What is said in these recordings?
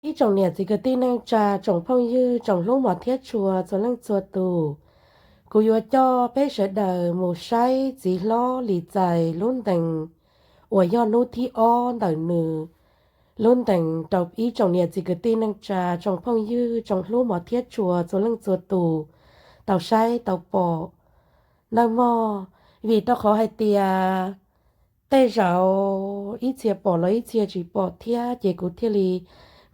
Ib tsoom niam txiv kwv tij neej tsa, tsoom phooj ywg, tsoom hlub mos thiab tshua txhua leej txhua tus, kuv yuav coj peb sawv daws mus saib txiv hlob Lis Txais lub ntees uas yog hnub thib ob ntawm nws lub ntees rau ib tsoom niam txiv kwv tij neej tsa, tsoom phooj ywg, tsoom hlub mos thiab tshua txhua leej txhua tus tau saib tau pom nawb mog. Vim rau qhov hais tias tej zaum ib txhia pom los ib txhia tsis pom thiab, ces kuv thiaj li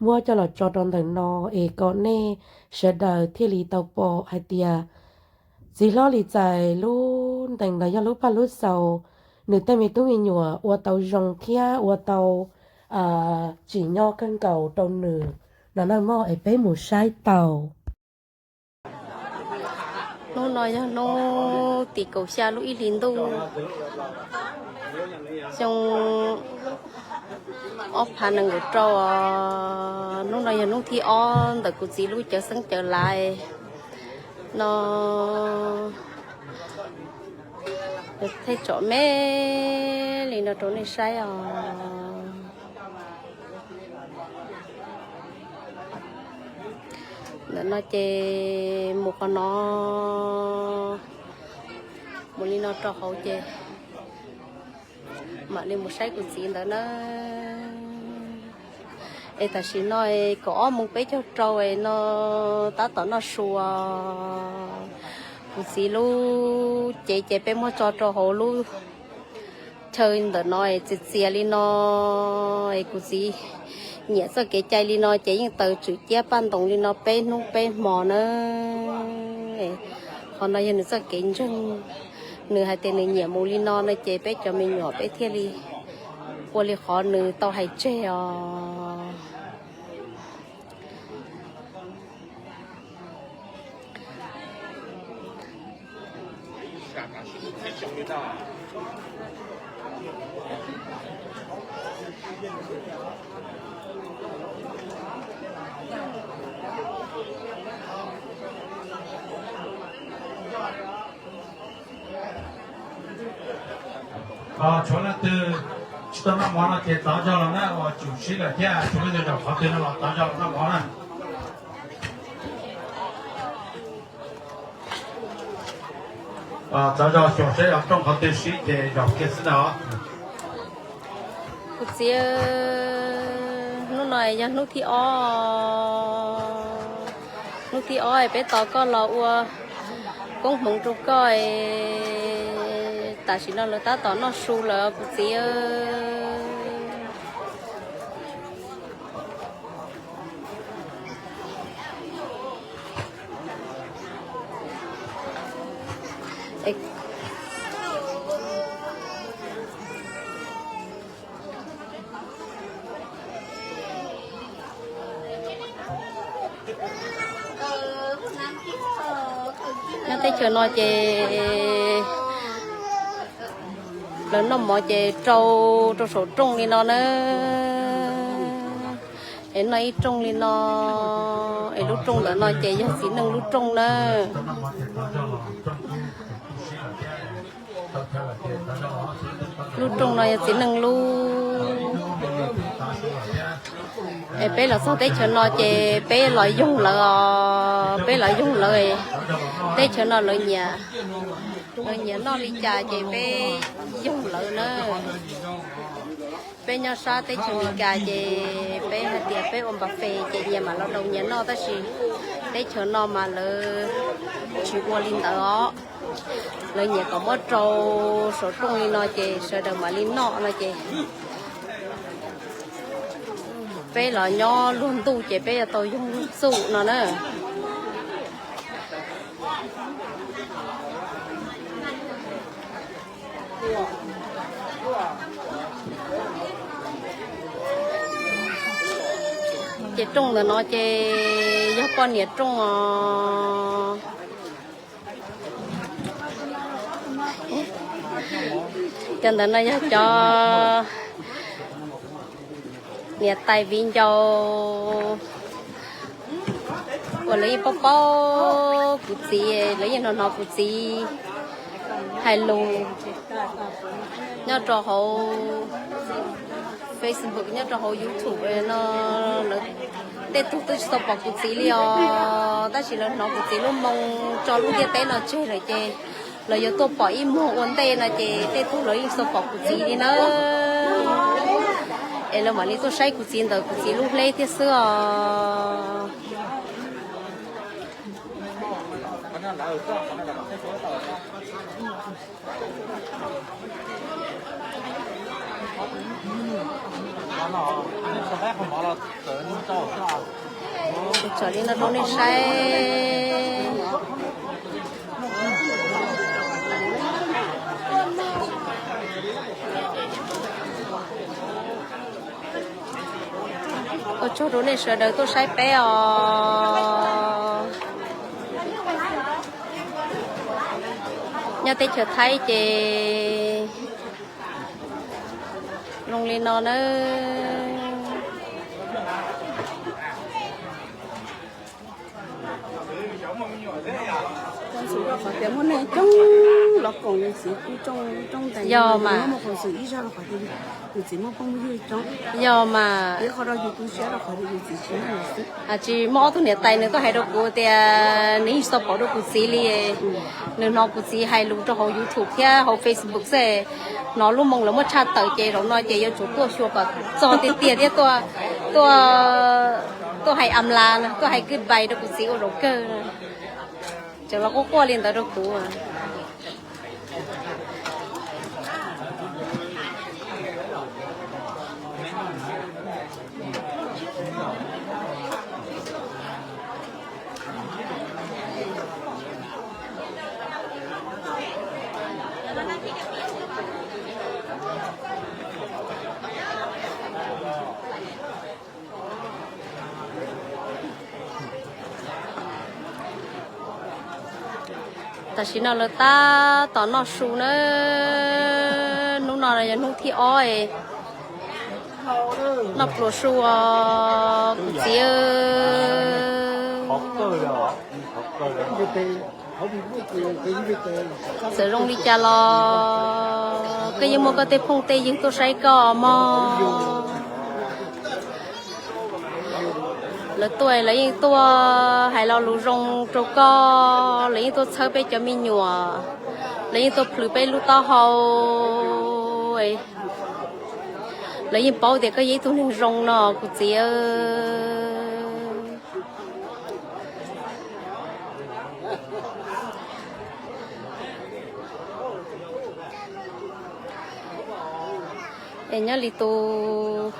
muab coj los tso rau ntawm no es kom nej sawv daws thiaj li tau pom hais tias txiv hlob Lis Txais lub ntees ntawd yog lub paj lub xaus, nws tej me tub me nyuam ua tau zoo thiab ua tau tsim nyog kawg nkaus rau nws no nawb mog. Es peb mus saib tau. Hnub no yog hnub tim kaum xya lub ib hlis ntuj xyoo ob phav nees nkaum rau. Hnub no yog hnub thib ob ntawm kuv txiv lub cawv xeeb cawv laiv no. Thiaj tsom me li no rau nej saib os. Ntawm no ces mus qhov no, mus li no rau hauv ces mam li mus saib kuv txiv ntawd na. Es tam sim no kaum ob moos peb caug rau no tab tom noj su. Kuv txiv lub cev ces peb muab tso rau hauv lub chaw ntawm no es txias txias li no. Es kuv txiv nyiam txoj kev cai li no ces yeej taws tswm ciab paj ntoos li no peb hnub peb hmo na. Qhov no yog nws txoj kev ntseeg, nws hais tias nws nyiam mus li no no ces peb cov me nyuam peb thiaj li ua li qhov nws tau hais tseg os. Tshuav leej twg tsis tau noj mov no ces tov zog los na, uas tsum sib lawm thiab, tshuav leej twg zaum qhov twg no los tov zog los noj mov na. Tov zog xyuas saib yog rooj qhov twg sib ces zaum kiag xwb ntag. Kuv txiv, hnub no yog hnub thib ob, hnub thib ob peb tos koj los ua koob hmoov rau koj. Tam sim no lawv tab tom noj su lawm kuv txiv. Nyob teb chaws no ces lawv noj mov ces rau rau saum rooj li no na. Es noj ib rooj li no, es lub rooj ntawm no ces yog txiv neej lub rooj na. Lub rooj no yog txiv neej lub. Es peb los txog teb chaws no ces peb los yoog lawv os, peb los yoog lawv. Teb chaws no lawv nyiam, lawv nyiam noj li cas ces peb yoog lawv na. Peb nyob sab teb chaws Amelikas ces peb hais tias peb ua npa fes ces nyias mam los daus nyias noj, tab sis teb chaws no mas lawv tsis ua li ntawd os. Lawv nyiam kom muab rau saum rooj li no ces sawv daws mam li noj no ces peb los nyob luag ntuj ces peb yuav tau yoog luag txuj no na. Ces rooj ntawm no ces yog poj niam rooj os. Cov ntawd no yog cov niam tais viv ncaus uas lawv yeej paub paub kuv txiv, lawv yeej hnov hnov kuv txiv hais lus nyob rau hauv Facebook, nyob rau hauv YouTube no, lawv Tej tug twb tsis tau pom kuv txiv li os, tab sis lawv hnov kuv txiv lub moo tso lub ntiaj teb no tseg lawm ces lawv yuav tuaj pom ib muag ua ntej no ces tej tug lawv yeej tsis tau pom kuv txiv li na. Es lawv mam li tuaj saib kuv txiv ntawm kuv txiv lub hleb thiab xwb os. Tsom li no rau nej saib. Ua tsaug rau nej sawv daws tuaj saib peb os. Nyob teb chaws Thaib ces zoo li no nawb. Qhov tias muaj neeg coob los koom yus txiv kuj coob coob ntees. Yog mas. Yus txiv muaj phooj ywg coob. Yog mas. Qhov rau yus tu siab rau qhov tias yus txiv tsis muaj xwb. Tsis muaj ob tug niam tais nws tuaj hais rau kuv tias nws yeej tsis tau pom dua kuv txiv li. Nws hnov kuv txiv hais lus rau hauv YouTube thiab hauv Facebook xwb, hnov lub moo lawv muab tshaj tawm ces zaum no ces yuav tsum tuaj xyuas kom txog tiag tiag thiab tuaj, tuaj, tuaj hais am las, tuaj hais goodbye rau kuv txiv ua zaum kawg. Tseem los quaj quaj li ntawd rau kuv. Tam sim no lawv tab tom noj su na, hnub no yog hnub thib ob es noj pluas su os kuv txiv. Txawm zoo li cas los koj yeej muaj koj tej phooj tej ywg tuaj saib koj mog. Lawv tuaj, lawv yeej tuaj hais lo lus zoo rau koj, lawv yeej tuaj txhawb peb cov me nyuam, lawv yeej tuaj plhws peb lub taub hau. Lawv yeej paub tias koj yog ib tug neeg zoo no kuv txiv. Es nyob li tus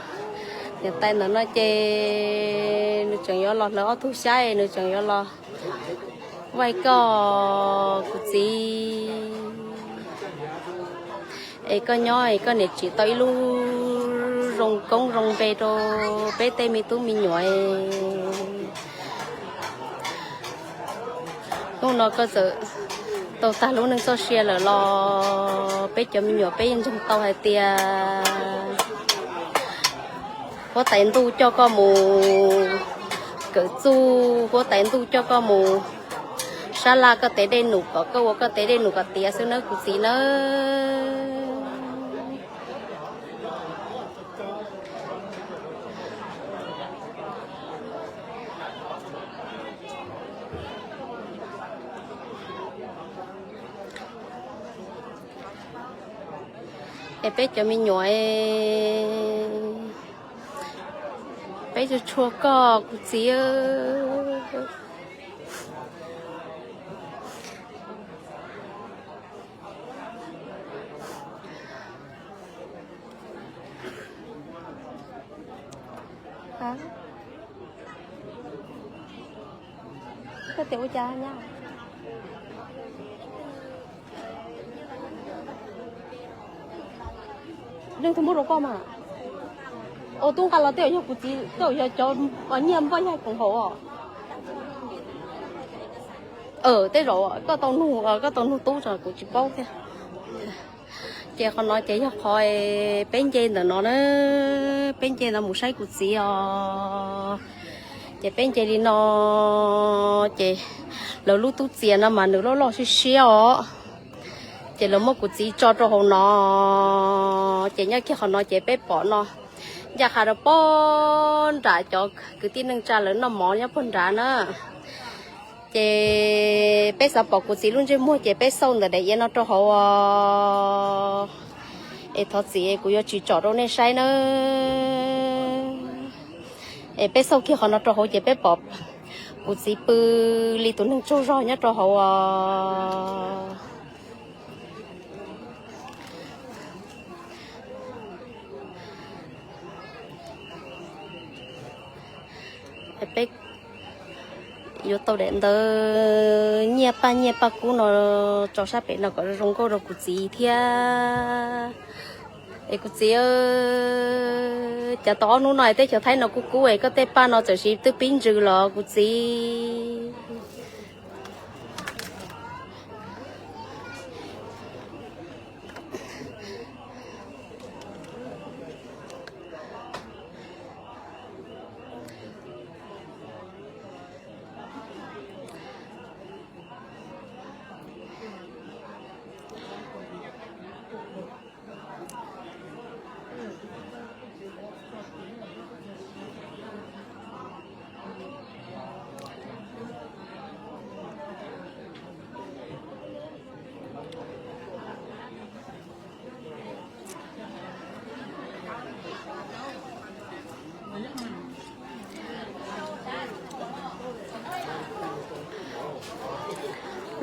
niam tais ntawm no ces nws tseem yuav los hlawv ob tug xyab es nws tseem yuav los vaij koj kuv txiv. Es koj nyob es koj niam tsim tau ib lub zoo koob zoo npe rau peb tej me tub me nyuam. Hnub no koj txawm tau tag lub neej txoj sia lawm los peb cov me nyuam peb yeej ntseeg tau hais tias huab tais ntuj coj koj mus kawm txuj, huab tais ntuj coj koj mus sab laj koj tes dej num kom koj ua koj tes dej num kom tiav xwb nawb kuv txiv nawb. Es peb cov me nyuam, peb tsuas tshua koj kuv txiv. Koj tias ua cas nyab? Leej twg muab rau koj mas? Ua tub nqa los tej zaum yog kuv txiv, tej zaum yog cov nyiaj npoj nyaij koom haum os. Tej zaum koj tau nug, koj tau nug tub os kuv tsis paub thiab. Ces qhov no ces yog qhov peb nce ntawm no na, peb nce ntawd mus saib kuv txiv os. Ces peb nce li no, ces lawv lub tub txias no mas nws loj loj siab siab os. Ces lawv muab kuv txiv tso rau hauv no, ces nyob kiag qhov no ces peb pom no, Ncaj qha rau puag nram cov kwv tij neej tsa lawv noj mov nyob puag nrad na. Ces peb xav pom kuv txiv lub ntsej muag ces peb xauj ntawm daim iav no rau hauv os. Es thov txim kuv yuav tsis tsom rau nej saib na. Es peb xauj kiag qhov no rau hauv ces peb pom kuv txiv pw li tus neeg tsaug zog nyob rau hauv os. Peb yuav tau daim ntawv nyiaj paj nyiaj paj kub no tso sab pem no kom zoo nkauj rau kuv txiv thiab. Es kuv txiv, cas tau ob hnub no es teb chaws Thaib no kub kub es koj tej paj no txawm sis twb pib ntsws los kuv txiv?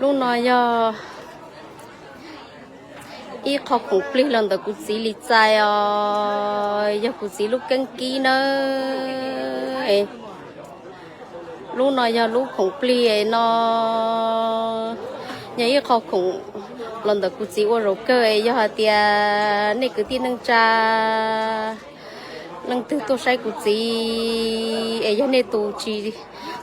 Lub no yog ib qho khoom plig los ntawm kuv txiv Lis Txais os, yog kuv txiv lub keeb kib nawb. Lub no yog lub khoom plig no, yog ib qho khoom los ntawm kuv txiv ua zaum kawg es yog hais tias nej kwv tij neej tsa leej twg tuaj saib kuv txiv es yog nej tus tsis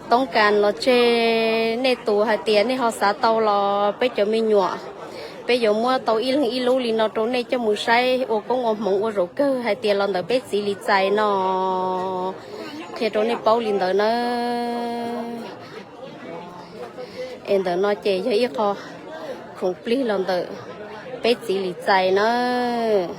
toob kas los tseg, nej tus hais tias nej ho xav tau los peb cov me nyuam, peb yuav muab tau ib leeg ib lub li no rau nej coj mus saib ua koob ua hmoov ua zaum kawg hais tias los ntawm peb txiv Lis Txais no. Qhia rau nej paub li ntawd nawb. Es ntawm no ces yog ib qho khoom plig los ntawm peb txiv Lis Txais nawb.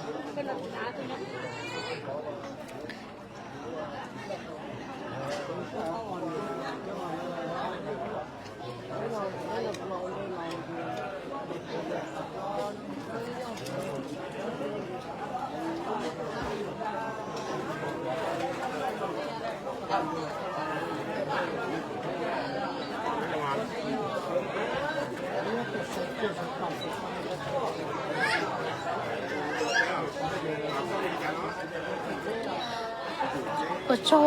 Ua tsaug,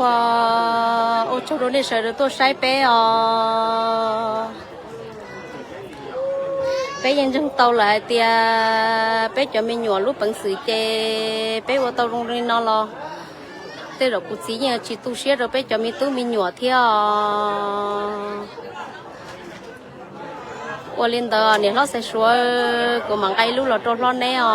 ua tsaug rau nej sawv daws tuaj saib peb os. Peb yeej ntseeg tau lawm hais tias peb cov me nyuam lub peev xwm ces peb ua tau zoo li no los tej zaum kuv txiv yeej tsis tu siab rau peb cov me tub me nyuam thiab os. Ua li ntawd niam hlob Xais Suav, kuv mam nqa ib lub los rau hlob neb os.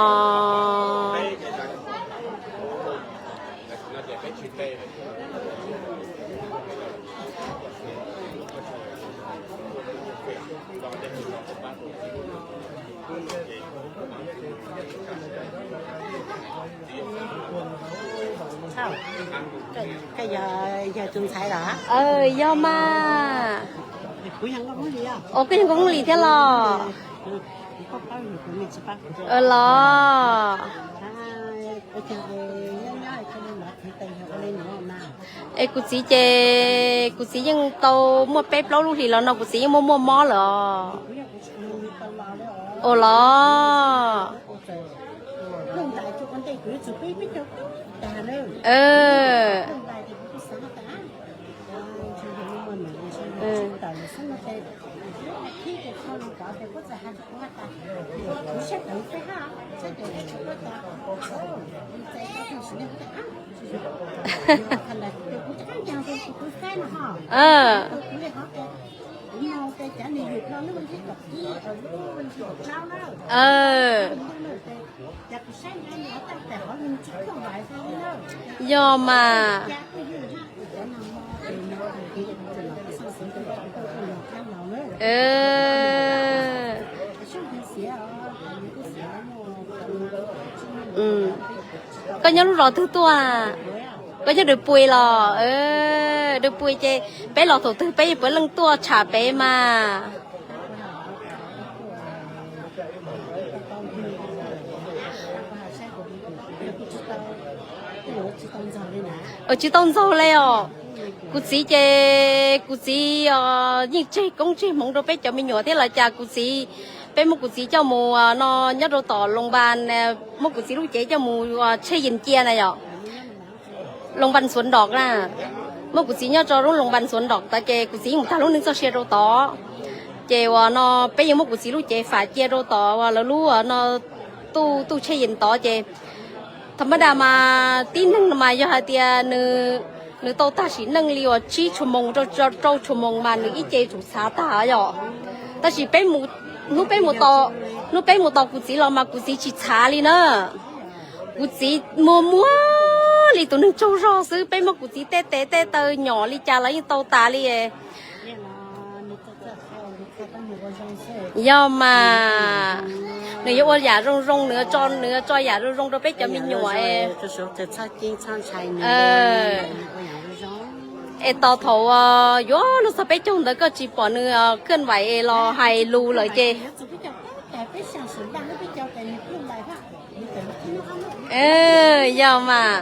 Koj yog, yog tus ntxhais los? Yog mas. Os, koj yog nkauj Hmoob Lis thiab los? Los. Es kuv txiv ces kuv txiv yeej tau muaj peb plaub lub hlis los no kuv txiv yeej muaj muaj mob lawm os. Ua los. Yog mas. Koj nyob lub zos twg tuaj? Koj nyob Dws Pui los? Dws Pui ces peb los thaum twg peb yeej puav leej tuaj tsham pem mas. Tsis tau ntxaug li os. Kuv txiv ces kuv txiv yeej tseg koob tseg hmoov rau peb cov me nyuam thiab los cas kuv txiv, peb muab kuv txiv coj mus no nyob rau tom Loos Npas, muab kuv txiv lub cev coj mus tshej yees cia na yom. Loos Npas Xuav Nrom na, muab kuv txiv nyob rau lub Loos Npas Xuav Nrom tod ces kuv txiv yeej mus tag lub neej txoj sia rau tod. Ces uas no peb yeej muab kuv txiv lub cev fam cia rau tom uas lawv lub no tuj tuj tshej yees tod ces thaum mab dam mas tib neeg no mas yog hais tias nws, nws tau tag sim neej li uas tsib tshua moos rau rau tshua moos mas nws ib ce tsum txhav tag yom. Tab sis peb mus, hnub peb mus tos, hnub peb mus tos kuv txiv los mas kuv txiv tsis txhav li na. Kuv txiv muag muag li tus neeg tsaug zog xwb, peb muab kuv txiv tej tes tej taw nyom li cas los yeej tau tas li. Yog mas, nws yuav ua yam zoo zoo, nws, nws yuav tso yam zoo zoo rau peb cov me nyuam. Es tos thaum yuav luag txog peb caug ntawd koj tsis pom nws khwj vaim los hais lus lawm ces. Yog mas.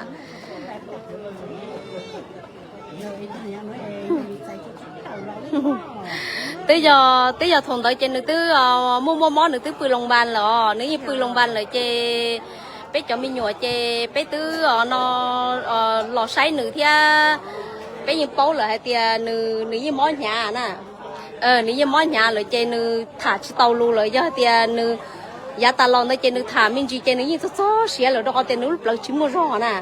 Twb yog, twb yog thaum ntawd ces nws twb muaj muaj mob, nws twb pw Loos Npas lawm os, nws yeej pw Loos Npas lawm ces peb cov me nyuam ces peb twb no los saib nws thiab, peb yeej paub lawm hais tias nws, nws yeej mob hnyav na. Nws yeej mob hnyav lawm ces nws tham tsis tau lus lawm, yog tias nws yav tas los ntawd ces nws tham me ntsis ces nws yeej txog txog siav lawm rau qhov tias nws lub plawv tsis muaj zog na.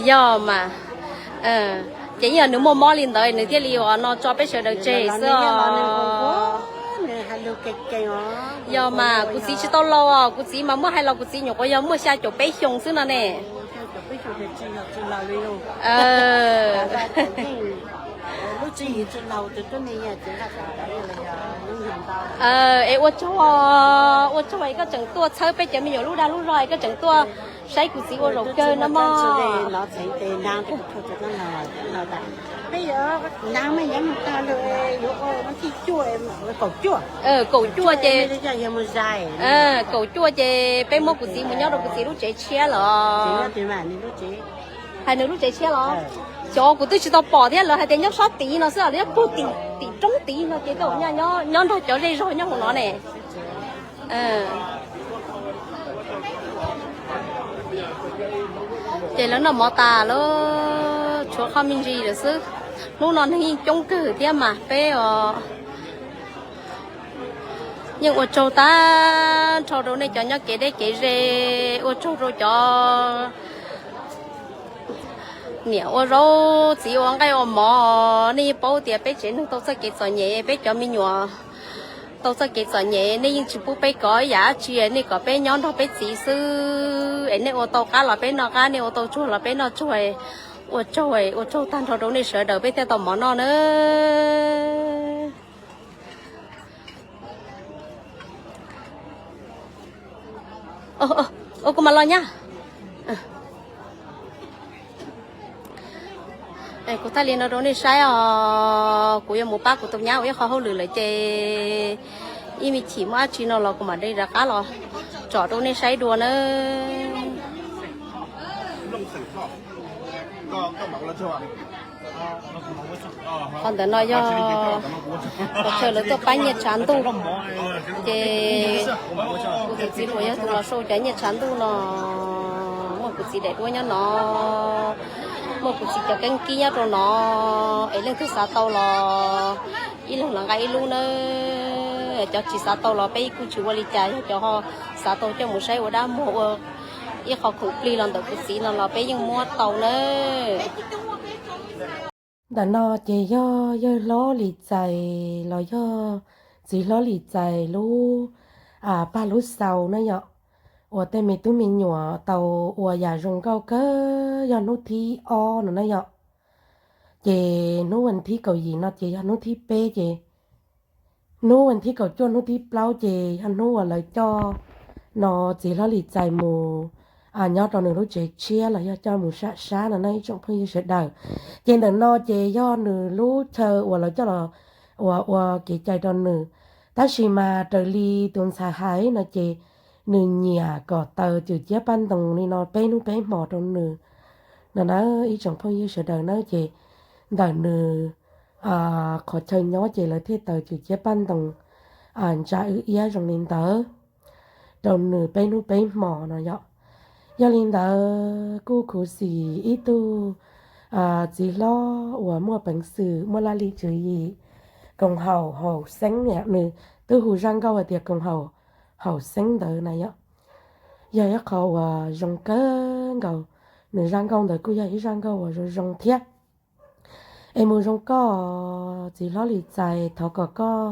Yog mas, ces yeej yog nws muaj mob li ntawd nws thiaj li uas no tso peb sawv daws tseg xwb os. Yog mas kuv txiv tsis tau laus os, kuv txiv mas muab hais los kuv txiv nyuam qhuav yog muaj xya caum peb xyoo xwb no ne. Es ua tsaug, ua tsaug es koj tseem tuaj txhawb peb cov me nyuam lub dag lub zog es koj tseem tuaj saib kuv txiv ua zaum kawg no mog. Kaum cuaj ces, kaum cuaj ces peb muab kuv txiv mus nyob rau kuv txiv lub tsev tshiab lawm. Hais nws lub tsev tshiab los? Xyov kuv twb tsis tau pom thiab, lawv hais tias nyob sab tid no xwb, nyob puag tim, tim roob tid no ces tej zaum nyob nrog cov zej zog nyob hauv no ne. Ces lawv noj mov tas lawm, tshuav qhov me ntsis lawm xwb. Hnub no neeg yeej coob kawg thiab mas peb os. Yeej ua tsaug tag nrho rau nej cov nyob kev deb kev ze, ua tsaug rau cov niam ua zaub txiv ua nqaij ua mov. Nej yeej paub tias peb tsev neeg tau txoj kev txom nyem, peb cov me nyuam tau txoj kev txom nyem, nej yeej tsis pub peb kov ib yam dab tsi, nej kom peb nyob nrog peb txiv xwb es nej ua tau qab los peb noj qab, nej ua tau tsuag los peb noj tsuag. Ua tsaug, ua tsaug tag nrho rau nej sawv daws peb thiaj tau mov noj na. Ua kuv mam los nyab. Kuv thaij li no rau nej saib os, kuv yuav mus pab kuv tus nyab ua ib qho hauj lwm lawm ces ib me chim muaj dab tsi no los kuv mam li rov qab los tsom rau nej saib dua nawb. Qhov ntawm no yog pos chaw lawv tuaj pab nyiaj tshav ntuj, ces kuv tus txiv uas yog tus los sau cov nyiaj tshav ntuj no, muaj kuv txiv daim duab nyob no, muaj kuv txiv cov keeb kib nyob rau no, es leej twg xav tau los ib leeg los nqa ib lub nawb. Cov tsis xav tau los peb kuj tsis ua li cas, yog cov ho xav tau coj mus saib ua dab muag ua ib qho khoom plig los ntawm kuv txiv no los peb yeej muab tau nawb. Ntawm no ces yog yawg hlob Lis Txais los yog txiv hlob Lis Txais lub paj lub xaus na yom, uas tej me tub me nyuam tau ua yam zoo nkauj kawg, yog hnub thib ob no na yom. Ces hnub vas thib kaum yim no ces yog hnub thib peb, ces hnub vas thib kaum cuaj hnub thib plaub ces yog hnub uas lawv coj no txiv hlob Lis Txais mus nyob rau nws lub tsev tshiab los yog coj mus sam sab no na ib tsoom phooj ywg sawv daws. Ces ntawm no ces yog nws lub chaw uas lawv coj los ua ua kev cai rau nws. Tab sis mas raws li tus ntxhais hais no ces nws nyiam kom taws cwm ciab paj ntoos li no peb hnub peb hmos rau nws no na ib tsoom phooj ywg sawv daws na. Ces ntawm nws qhov chaw nyob ces lawv thiaj taws cwm ciab paj ntoos ntsa wb iab zoo li ntawd rau nws peb hnub peb hmos no yom. Yog li ntawd kuj khuv xim ib tug txiv hlob uas muaj peev xwm muaj laj lim tswv yim, koom haum haum xeeb, nws twb hu zaj nkauj hais tias koom haum haum xeeb ntawd na yom. Yog ib qho uas zoo kawg nkaus, nws zaj nkauj ntawd kuj yog ib zaj nkauj uas zoo zoo thiab. Es mus zoo koj txiv hlob Lis Txais, thov kom koj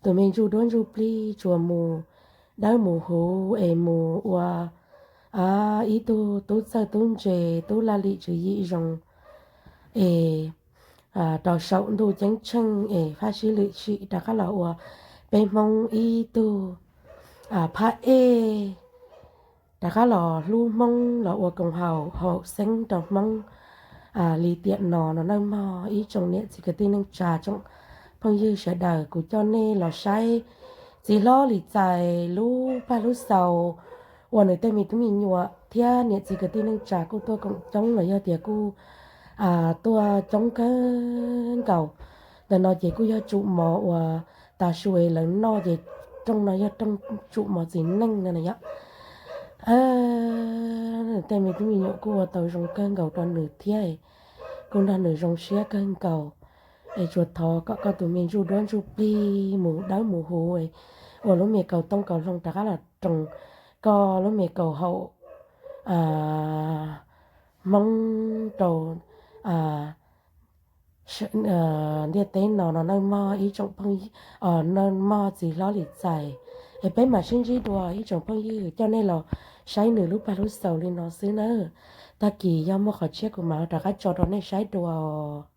tus me ntsuj duab ntsuj plig tsuas mus dawb mus huv es mus ua ib tug tub txawj tub ntse, tub laj lim tswv yim zoo es rau saum ntuj ceeb tsheej es fab sib lwm sim rov qab los ua peb Hmoob ib tug phab ej, rov qab los hlub Hmoob los ua koom haum haum xeeb rau Hmoob li tiam no no nawb mog ib tsoom niam txiv kwv tij neej tsa tsoom phooj ywg sawv daws. Kuv coj nej los saib txiv hlob Lis Txais lub paj lub xaus uas nws tej me tub me nyuam thiab niam txiv kwv tij neej tsa kuj tuaj koom coob los yog tias kuj tuaj coob kawg nkaus. Ntawm no ces kuj yog tsum mov uas tas su es lawv noj ces rooj no yog rooj tsum mov txiv neej no na yom. Tej me tub me nyuam kuj ua tau zoo kawg nkaus rau nws thiab, kuj nrog nws zoo siab kawg nkaus. Es tsuas thov kom koj tus me ntsuj duab ntsuj plig mus dawb mus huv, ua lub me kaus tooj kaus hloov rov qab los roos koj lub me kaus haum Hmoob rau ntiaj teb no no nawb mog ib tsoom phooj ywg, nawb mog txiv hlob Lis Txais. Es peb mam sib ntsib dua ib tsoom phooj ywg, coj nej los saib nws lub paj lub xaus li no xwb nawb. Tag kis yog muaj qhov tshiab kuv mam rov qab tso rau nej saib dua os.